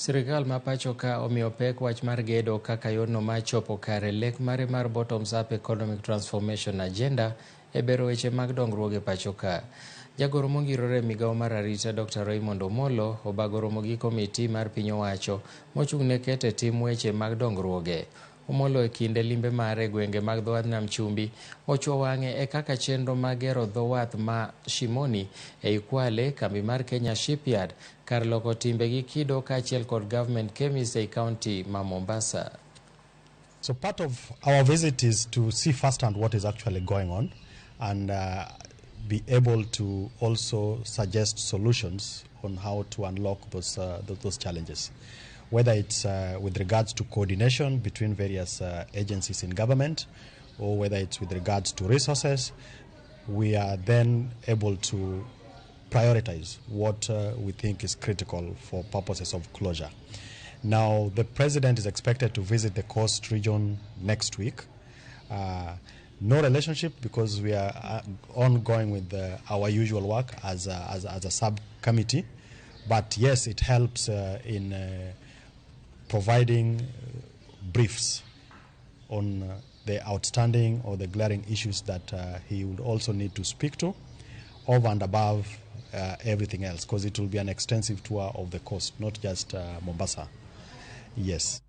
Sirkal ma pacho ka omiyo pek wach mar gedo kaka yorno mar chopo kare lek mare mar Bottoms Up Economic Transformation Agenda e bero weche mag dongruok e pacho ka. Jagoro mongirore e migawo mar arita Dr. Raymond Omolo obago romo gi komiti mar piny owacho mochung' ne keto e tim weche mag dongruoge. Omolo e kinde limbe mare e gwenge mag dho wath Nam Chumbi ochwo wang'e e kaka chenro mag gero dho wath ma Shimoni ei Kwale, kambi mar Kenya Shipyard kar loko timbe gi kido kaachiel kod Government Chemist ei kaunti ma Mombasa. So part of our visit is to see firsthand what is actually going on and be able to also suggest solutions on how to unlock those challenges. Whether it's with regards to coordination between various agencies in government or whether it's with regards to resources, we are then able to prioritize what we think is critical for purposes of closure. Now, the president is expected to visit the coast region next week. No relationship because we are ongoing with our usual work as a subcommittee. But yes, it helps in providing briefs on the outstanding or the glaring issues that he would also need to speak to over and above everything else, because it will be an extensive tour of the coast, not just Mombasa. Yes.